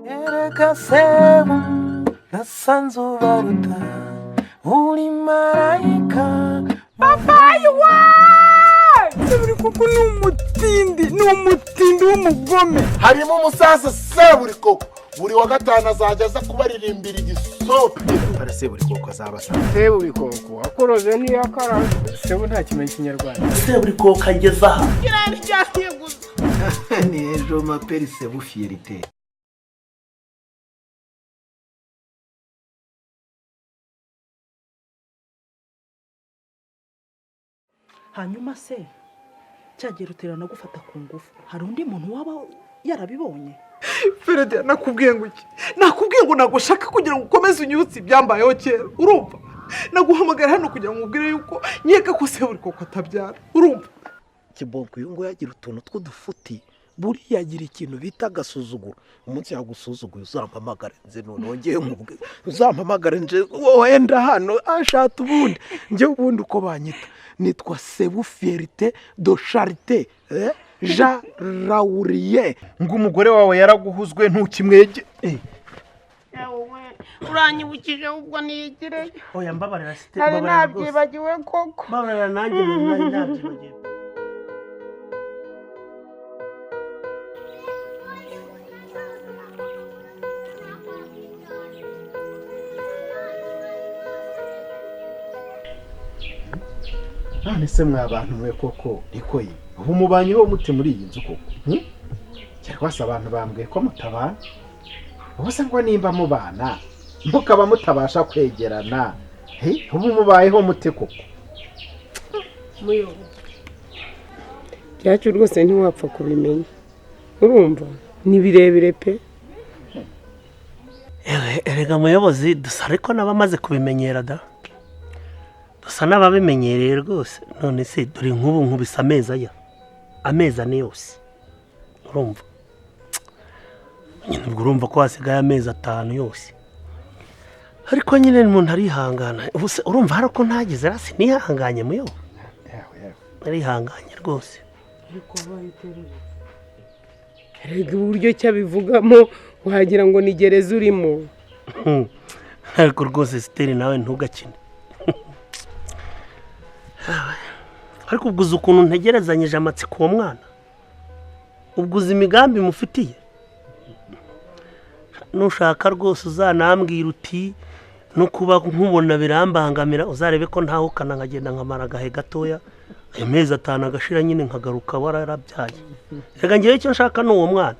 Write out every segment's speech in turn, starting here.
Erega sebu nasanze ubaruta, uri marayika. Papayi waaa! Seburikoko ni umutindi, ni umutindi w'umugome. Harimo umusaza Seburikoko, buri wa gatanu azajya aza kubaririmbira igisope. Seburikoko azaba asa. Seburikoko akoroze ntiyakaraze, sebu ntakimenya ikinyarwanda. Seburikoko ageze aha. Kiraryamye gusa. Ni ejo maperi sebu fiyerite. Hanyuma se cyagiye ruterana gufata ku ngufu, hari undi muntu waba yarabibonye? Feredi, nakubwiye ngo iki? Nakubwiye ngo ntabwo ushaka kugira ngo ukomeze unyibutse ibyambayeho kera, urumva? Naguhamagara hano kugira ngo umubwire yuko nkeka ko Seburikoko atabyara, urumva? Kibonko uyu nguyu agira utuntu tw'udufuti. Buriya agira ikintu bita agasuzuguro. Umunsi yagusuzuguye uzampamagare nze, noneho ngewe nkubwe uzampamagare nje wenda hano ashata. Ubundi njye ubundi uko banyita nitwa Sebu Fierite do Charite Jean Rauriye. Ngo umugore wawe yaraguhuzwe ntukimwege. Uranyibukije, ubwo niyigireyo. Oya, mbabarira site. Nari nabyibagiwe koko. Mbabarira, nanjye nari nabyibagiwe. None se mwa bantu mwe koko, niko ye, ubu mubanyeho mute muri iyi nzu koko? Cyangwa se abantu bambwiye ko mutabana? Ubu se ngo nimba mubana mukaba mutabasha kwegerana, ubu mubayeho mute koko? Byacu rwose ntiwapfa kubimenya, urumva ni birebire pe. Erega muyobozi, dusa ariko n'abamaze kubimenyera da, dusa n'ababimenyereye rwose. None se dore nk'ubu nkubise amezi aya, amezi ane yose, urumva nyine, ubwo urumva ko hasigaye amezi 5 yose. Ariko nyine umuntu arihangana. Ubu se urumva hari uko ntagize rasi nihanganye muyo? Narihanganye rwose. Erega uburyo cyabivugamo wagira ngo ni gereza urimo. Ariko rwose Siteri, nawe ntugakine. Ariko ubwo uzi ukuntu ntegerezanyije amatsiko uwo mwana? Ubwo uzi imigambi mufitiye? Nushaka rwose uzanambwira uti no kuba nkubona birambangamira, uzarebe ko ntahukana nkagenda nkamara agahe gatoya, ayo mezi 5 agashira nyine nkagaruka wararabyaye. Reka ngewe icyo nshaka ni uwo mwana.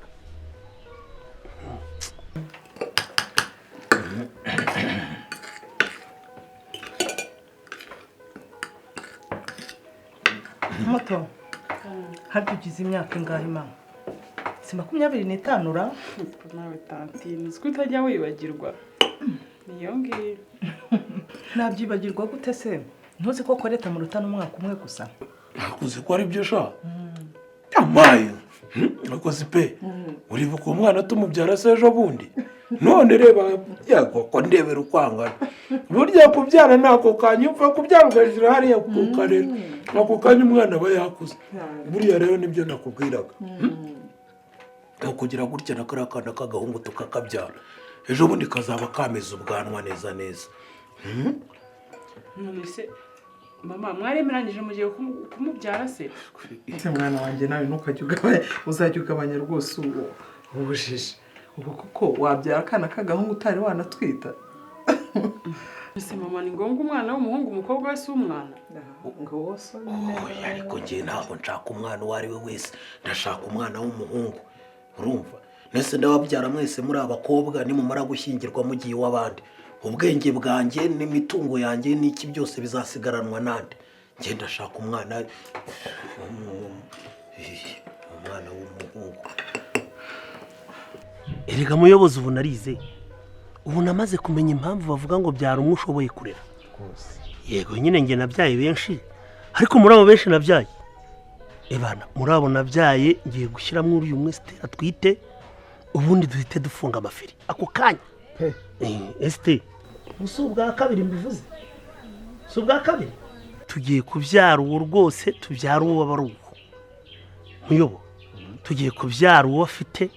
Muto, harya ugize imyaka ingahe mama? Si 25 ra? Nawe tantine, uzi ko utajya wibagirwa, niyo ngiyo. Nabyibagirwa gute se? Ntuzi ko Koreta muruta n'umwaka umwe gusa? Uzi ko ari byo sha, yamaye ariko si pe, uribuka umwana tumubyara se ejo bundi? None reba ko ndebera ukwangana. Burya kubyara ntako kanya, upfa kubyara ugashyira hariya ku karere, ako kanya umwana aba yakuze. Buriya rero nibyo nakubwiraga, kugira gutya na kariya kana k'agahungu tukakabyara ejo bundi kazaba kameze ubwanwa neza neza. None se mama, mwaremeranyije mugiye kumubyara se? Ese mwana wanjye, nawe ntukajya ugabanya, uzajya ugabanya rwose ubujiji. Ubu kuko wabyara akana k'agahungu utari wanatwita? Ese mama, ni ngombwa umwana w'umuhungu? Umukobwa wese w'umwana. Oya, ariko njye ntabwo nshaka umwana uwo ari we wese, ndashaka umwana w'umuhungu, urumva? Nese ndababyara mwese muri abakobwa, nimumara gushyingirwa mugiye iw'abandi, ubwenge bwanjye n'imitungo yanjye n'iki byose bizasigaranwa nande? Njye ndashaka umwana w'umuhungu. Erega muyobozi, ubu narize, ubu namaze kumenya impamvu bavuga ngo byara umwe ushoboye kurera. Yego nyine njye nabyaye benshi, ariko muri abo benshi nabyaye, ebana muri abo nabyaye ngiye gushyiramo uriya umwe Sitera atwite, ubundi duhite dufunga amafiri ako kanya. Esite, ubu si ubwa kabiri mbivuze, si ubwa kabiri. Tugiye kubyara uwo rwose, tubyara uwo aba ari uwo muyobo, tugiye kubyara uwo afite,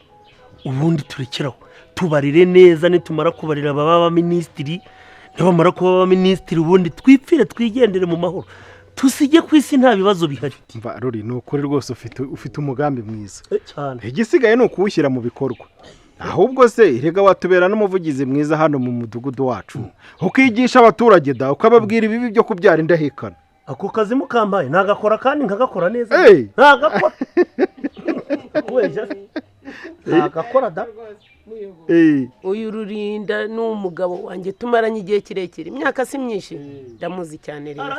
Ubundi turekeraho tubarire neza. Nitumara kubarira baba abaminisitiri, nibamara kuba abaminisitiri, ubundi twipfire twigendere mu mahoro, tusige ku isi nta bibazo bihari. Mva Ruri, ni ukuri rwose ufite umugambi mwiza. Cyane. Igisigaye ni ukuwushyira mu bikorwa. Ahubwo se rega watubera n'umuvugizi mwiza hano mu mudugudu wacu, ukigisha abaturage da, ukababwira ibibi byo kubyara indahekana. Ako kazi mukambaye nagakora kandi nkagakora neza. Hey! Nagakora weje, nagakora da. Uyu Rurinda ni umugabo wanjye tumaranye igihe kirekire, imyaka si myinshi, ndamuzi cyane. Rero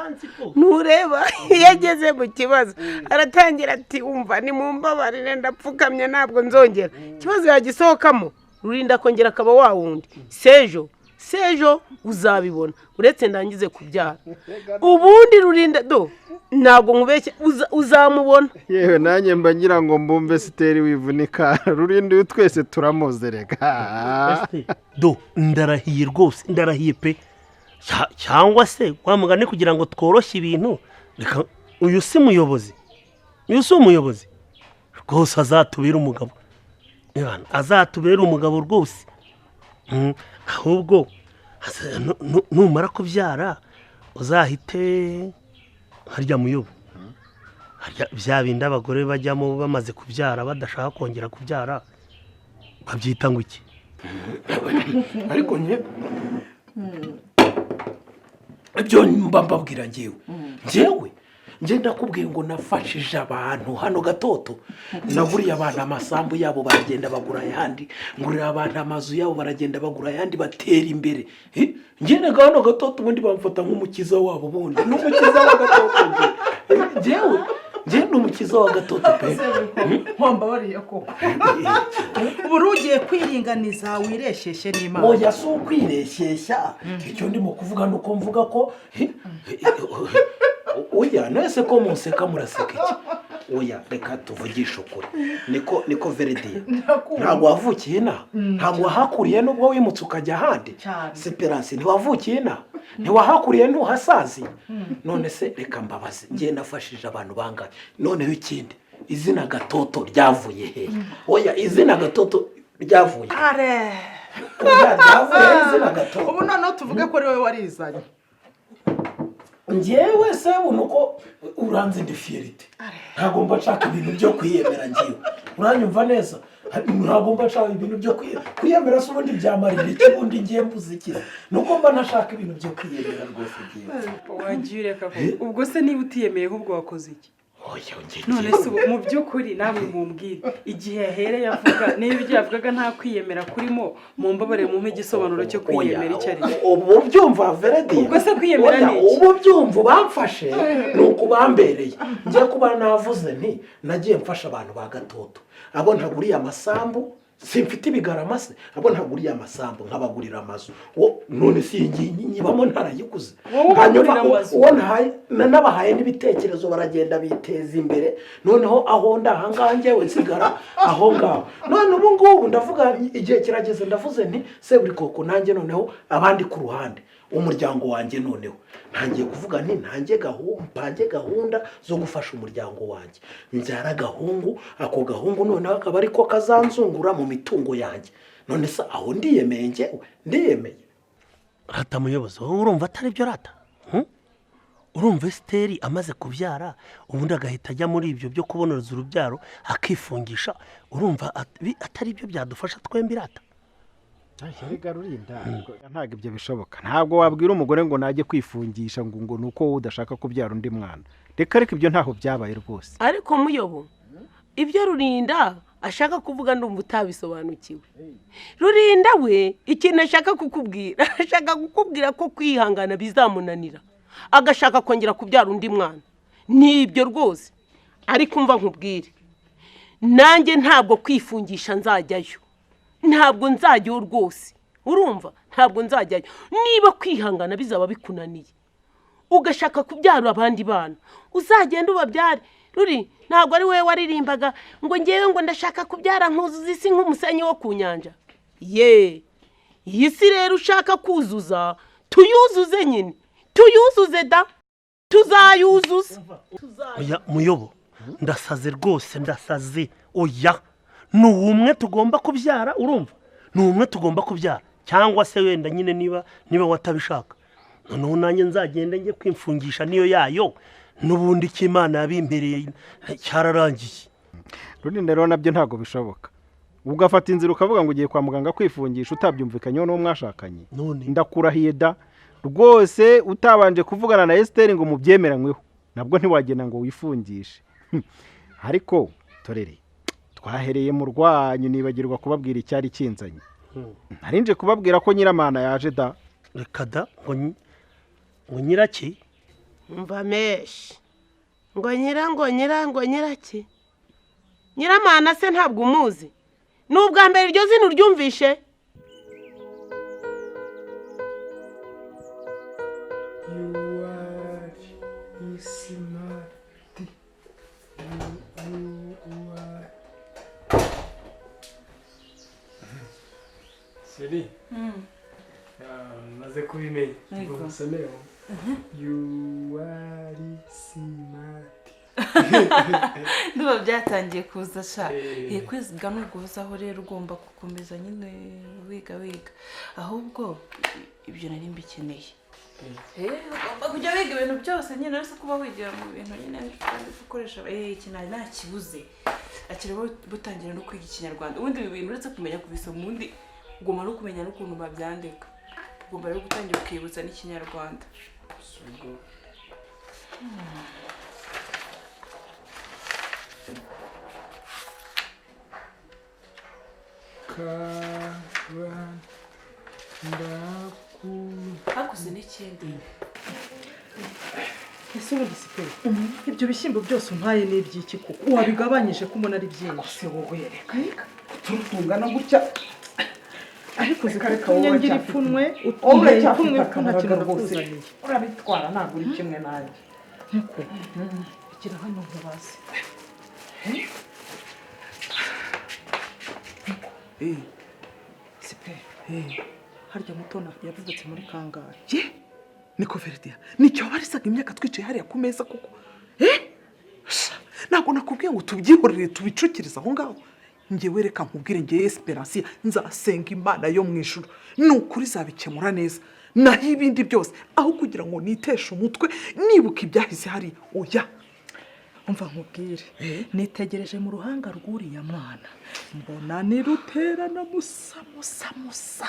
ntureba, iyo ageze mu kibazo aratangira ati: "Wumva, ni mu mbabarire, ndapfukamye, ntabwo nzongera." Ikibazo yagisohokamo, Rurinda akongera akaba wa wundi. Sejo sejo uzabibona, uretse ndangize kubyara. Ubundi Rurinda do, ntabwo nkubeshye, uzamubona. Yewe, nanjye mba ngira ngo mbumve Siteri wivunika. Rurinda uyu twese turamuzi rega. Do, ndarahiye rwose, ndarahiye pe. Cyangwa se wa mugani, kugira ngo tworoshye ibintu, reka uyu si muyobozi, uyu si umuyobozi rwose, azatubere umugabo. Ebana, azatubere umugabo rwose. Ahubwo numara kubyara uzahite harya muyobo, harya bya bindi abagore bajyamo bamaze kubyara badashaka kongera kubyara, babyita ngo iki? Ariko njye ibyo mba mbabwira, njyewe njye ndakubwiye ngo nafashije abantu hano Gatoto, naguriye abantu amasambu yabo baragenda bagura ayandi, ngurira abantu amazu yabo baragenda bagura ayandi, batera imbere. Njye nega hano Gatoto ubundi bamfata nk'umukiza wabo, ubundi ni umukiza wa Gatoto. Njyewe njye ni umukiza wa Gatoto pe. Wambabariye koko, ubu ugiye kwiringaniza wireshyeshye n'Imana. Oya, si ukwireshyeshya. Icyo ndimo kuvuga ni uko mvuga ko oya, nese ko munseka, muraseka iki? Oya, reka tuvugishe ukuri. Niko Verediya, ntabwo wavukiye inaha, ntabwo wahakuriye nubwo wimutse ukajya ahandi. Cyane. Siperanse, ntiwavukiye inaha, ntiwahakuriye, ntuhasaziye. None se reka mbabaze, ngiye nafashije abantu bangahe? Noneho ikindi, izina Gatoto ryavuye hehe? Oya, izina Gatoto ryavuye he? Are! Oya, ryavuye he izina Gatoto? Ubu noneho tuvuge ko ari wowe warizanye? Njyewe se ubona uko uranze, ndi fierté, ntabwo mba nshaka ibintu byo kwiyemera. Njyewe uranyumva neza, ntabwo mba nshaka ibintu byo kwiyemera. Se ubundi byamarira iki? Ubundi ngiye mbuze iki? Nuko mba ntashaka ibintu byo kwiyemera rwose ngiye. Wagiye ureka koko. Ubwo se niba utiyemeye, ahubwo wakoze iki? Oya, njye None se ubu mu by'ukuri namwe mumbwire igihe yahereye avuga, niba ibyo yavugaga nta kwiyemera kurimo, mumbabarire mumpe igisobanuro cyo kwiyemera icyo ari cyo. Ubu byumva, Veredi? Ubwo se kwiyemera Oya, ni iki? Ubu byumva, bamfashe ni uku bambereye. Njye kuba navuze nti nagiye mfasha abantu ba Gatoto, abo ntaguriye amasambu, simfite ibigarama se, abo ntaguriye amasambu nkabagurira amazu. None si iyi ngiyi nyibamo ntarayiguze? Wowe Hanyuma ubagurira amazu? Uwo ntahaye nabahaye n'ibitekerezo, baragenda biteza imbere. Noneho aho ndahangaha njyewe nsigara aho ngaho. None ubu ngubu ndavuga, igihe kirageze, ndavuze nti Seburikoko, nanjye noneho abandi ku ruhande, umuryango wanjye, noneho ntangiye kuvuga nti ntange gahunda, mpange gahunda zo gufasha umuryango wanjye, mbyara agahungu. Ako gahungu noneho akaba ariko kazanzungura mu mitungo yanjye. None se aho ndiyemeye? Njyewe ndiyemeye. Rata muyobozi, wowe urumva atari byo rata? Urumva Esiteri amaze kubyara ubundi agahita ajya muri ibyo byo kuboneza urubyaro, akifungisha, urumva atari byo byadufasha twembi rata? Erega Rurinda, ntabwo ibyo bishoboka. Ntabwo wabwira umugore ngo najye kwifungisha ngo ni uko wowe udashaka kubyara undi mwana. Reka reka, ibyo ntaho byabaye rwose. Ariko muyobo, ibyo Rurinda ashaka kuvuga ndumva utabisobanukiwe. Rurinda we ikintu ashaka kukubwira, ashaka kukubwira ko kwihangana bizamunanira, agashaka kongera kubyara undi mwana. Ni ibyo rwose. Ariko umva nkubwire, nanjye ntabwo kwifungisha nzajyayo, ntabwo nzajyayo rwose. Urumva, ntabwo nzajyayo. Niba kwihangana bizaba bikunaniye ugashaka kubyara abandi bana, uzagenda ubabyare. Ruri, ntabwo ari wowe waririmbaga ngo ngewe ngo ndashaka kubyara nkuzuza isi nk'umusenyi wo ku nyanja? Ye, iyi si rero ushaka kuzuza, tuyuzuze nyine, tuyuzuze da, tuzayuzuza. Oya muyobo, ndasaze rwose, ndasaze. Oya. Ni umwe tugomba kubyara, urumva, ni umwe tugomba kubyara, cyangwa se wenda nyine niba watabishaka, noneho nanjye nzagenda njye kwimfungisha niyo yayo, n'ubundi icyo Imana yabimpereye cyararangiye. Rulinda rero nabyo ntabwo bishoboka. Ugafata inzira ukavuga ngo ugiye kwa muganga kwifungisha utabyumvikanyeho n'uwo mwashakanye. Ndakurahiye da rwose, utabanje kuvugana na Esiteri ngo mubyemeranyweho, nabwo ntiwagenda ngo wifungishe. Ariko torere twahereye mu rwanyu, nibagirwa kubabwira icyari kinzanye. Narinje kubabwira ko Nyiramana yaje da. Reka da, ngo nyiraki? Mva meshi ngo nyira ngo nyira ngo nyiraki? Nyiramana se ntabwo umuzi? Ni ubwa mbere iryo zina uryumvishe? You are smart. You are. Chérie, maze kubimenya. Yego. Ngo musomere. You are smart. Ndumva byatangiye kuza sha. Kwiga n'ubwozaho rero ugomba gukomeza nyine wiga wiga. Ahubwo ibyo nari mbikeneye. Ugomba kujya wiga ibintu byose nyine, uretse kuba wigira mu bintu nyine kandi gukoresha iki nta kibuze. Akira butangira no kwiga Ikinyarwanda. Ubundi ibi bintu uretse kumenya kubisoma, ubundi ugomba no kumenya n'ukuntu babyandika. Ugomba rero gutangira ukibutsa n'Ikinyarwanda. Ubwo kaba ndaku Hakuze n'ikindi. Ese ubundi sipe, ibyo bishyimbo byose umpaye ni iby'iki koko? Wabigabanyije ko mbona ari byinshi? Se wowe, reka reka, utuntu tungana gutya. Ariko Reka reka, utumye wowe ngira uracyafite- ipfunwe, wowe utumye uracyafite ipfunwe ko nta akabaraga kintu rwose. nakuzaniye. Urabitwara, ntabwo uri kimwe nanjye. Niko gira hano nkubaze. Sipe, harya Mutoni yavutse muri kangahe? Ye, niko Veridiya, nicyo wabarizaga imyaka twicaye hariya ku meza koko? Sha, ntabwo nakubwiye ngo tubyihorere, tubicukirize aho ngaho? Ngewe reka nkubwire, ngewe Esperansiya nzasenga Imana yo mu ijuru, ni ukuri izabikemura neza. Naho ibindi byose, aho kugira ngo niteshe umutwe nibuka ibyahise hariya, oya. Umva nkubwire, nitegereje mu ruhanga rw'uriya mwana, mbona ni Rutera na musa musa musa.